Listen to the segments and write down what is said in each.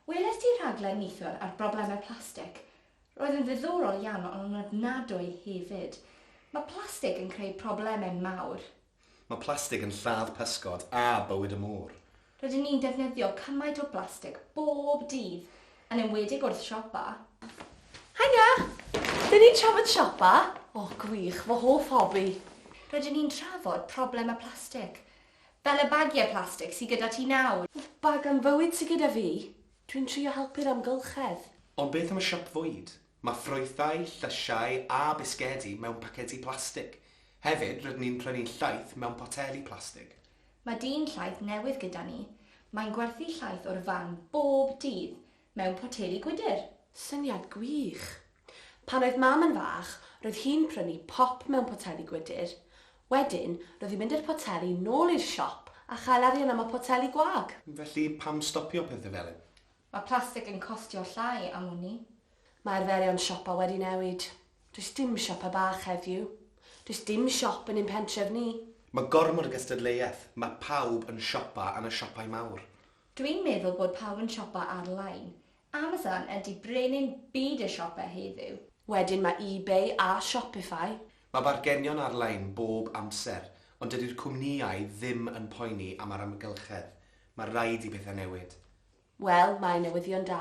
Welest ti rhaglen neithiwr ar broblemau plastig? Roedd yn ddiddorol iawn ond yn ofnadwy hefyd. Mae plastig yn creu problemau mawr. Mae plastig yn lladd pysgod a bywyd y môr. Rydyn ni'n defnyddio cymaint o blastig bob dydd, yn enwedig wrth siopa. Haia! Dyn ni'n trafod siopa? O, gwych, fy hoff hobi. Rydyn ni'n trafod problemau plastig. Fel y bagiau plastig sydd gyda ti nawr. Bag am fywyd sydd gyda fi. Dwi'n trio helpu'r amgylchedd. Ond beth am y siop fwyd? Mae ffrwythau, llysiau a bisgedi mewn pacedi plastig. Hefyd, rydyn ni'n prynu llaeth mewn poteli plastig. Mae dyn llaeth newydd gyda ni. Mae'n gwerthu llaeth o'r fan bob dydd mewn poteli gwydr. Syniad gwych. Pan oedd mam yn fach, roedd hi'n prynu pop mewn poteli gwydr. Wedyn, roedd hi'n mynd â'r poteli nôl i'r siop a chael arian am y poteli gwag. Felly, pam stopio pethau fel hyn? Mae plastig yn costio llai am wn i. Mae arferion siopa wedi newid. Does dim siopa bach heddiw. Does dim siop yn ein pentref ni. Mae gormod o gystadleuaeth. Mae pawb yn siopa yn y siopau mawr. Dwi'n meddwl bod pawb yn siopa ar-lein. Amazon ydy brenin byd y siopau heddiw. Wedyn mae eBay a Shopify. Mae bargenion ar-lein bob amser, ond dydy'r cwmnïau ddim yn poeni am yr amgylchedd. Mae rhaid i bethau newid. Wel, mae newyddion da.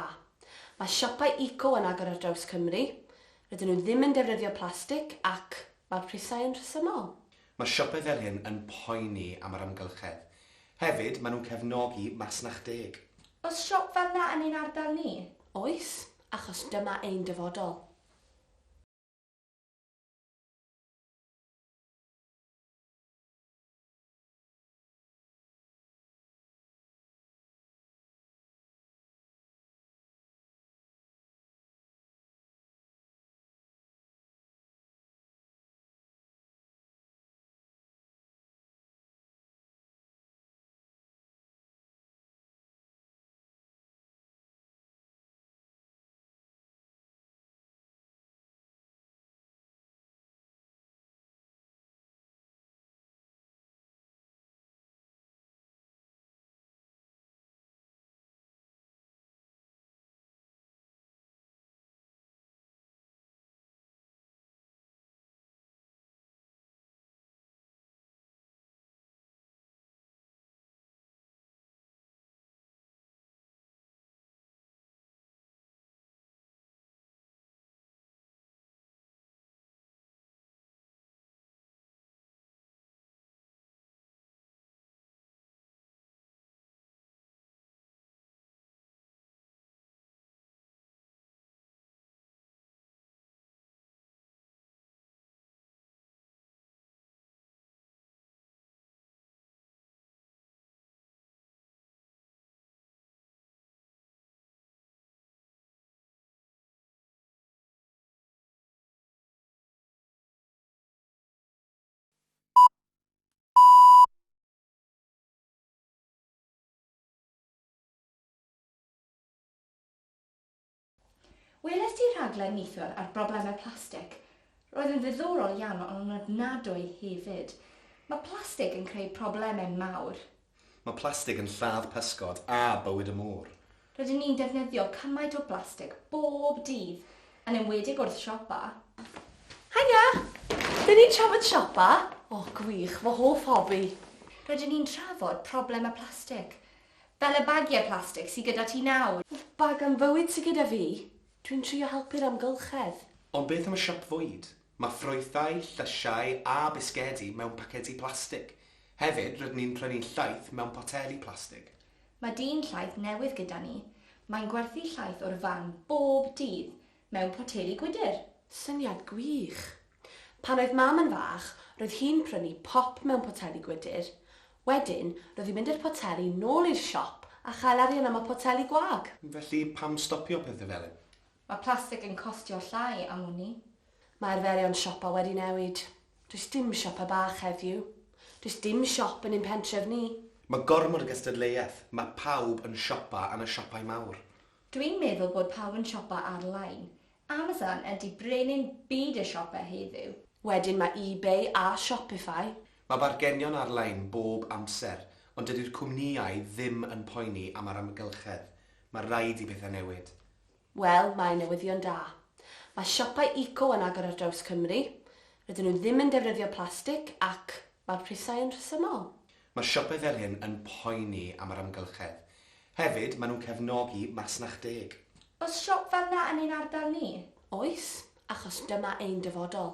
Mae siopau eco yn agor ar draws Cymru. Rydyn nhw ddim yn defnyddio plastig ac mae'r prisau yn rhesymol. Mae siopau fel hyn yn poeni am yr amgylchedd. Hefyd, maen nhw'n cefnogi masnach deg. Oes siop fel 'na yn ein ardal ni? Oes, achos dyma ein dyfodol. Welest ti rhaglen neithiwr ar broblemau plastig? Roedd yn ddiddorol iawn ond yn ofnadwy hefyd. Mae plastig yn creu problemau mawr. Mae plastig yn lladd pysgod a bywyd y môr. Rydyn ni'n defnyddio cymaint o blastig bob dydd, yn enwedig wrth siopa. Haia! Dyn ni'n trafod siopa? O, gwych, fy hoff hobi. Rydyn ni'n trafod problemau plastig. Fel y bagiau plastig sydd gyda ti nawr. Bag am fywyd sydd gyda fi. Dwi'n trio helpu'r amgylchedd. Ond beth am y siop fwyd? Mae ffrwythau, llysiau a bisgedi mewn pacedi plastig. Hefyd, rydyn ni'n prynu llaeth mewn poteli plastig. Mae dyn llaeth newydd gyda ni. Mae'n gwerthu llaeth o'r fan bob dydd mewn poteli gwydr. Syniad gwych. Pan oedd mam yn fach, roedd hi'n prynu pop mewn poteli gwydr. Wedyn, roedd hi'n mynd â'r poteli nôl i'r siop a chael arian am y poteli gwag. Felly, pam stopio pethau fel hyn? Mae plastig yn costio llai am wn i. Mae arferion siopa wedi newid. Does dim siopa bach heddiw. Does dim siop yn ein pentref ni. Mae gormod o gystadleuaeth. Mae pawb yn siopa yn y siopau mawr. Dwi'n meddwl bod pawb yn siopa ar-lein. Amazon ydy brenin byd y siopau heddiw. Wedyn mae eBay a Shopify. Mae bargenion ar-lein bob amser, ond dydy'r cwmnïau ddim yn poeni am yr amgylchedd. Mae rhaid i bethau newid. Wel, mae newyddion da. Mae siopau eco yn agor ar draws Cymru. Rydyn nhw ddim yn defnyddio plastig ac mae'r prisau yn rhesymol. Mae siopau fel hyn yn poeni am yr amgylchedd. Hefyd, maen nhw'n cefnogi masnach deg. Oes siop fel na yn ein ardal ni? Oes, achos dyma ein dyfodol.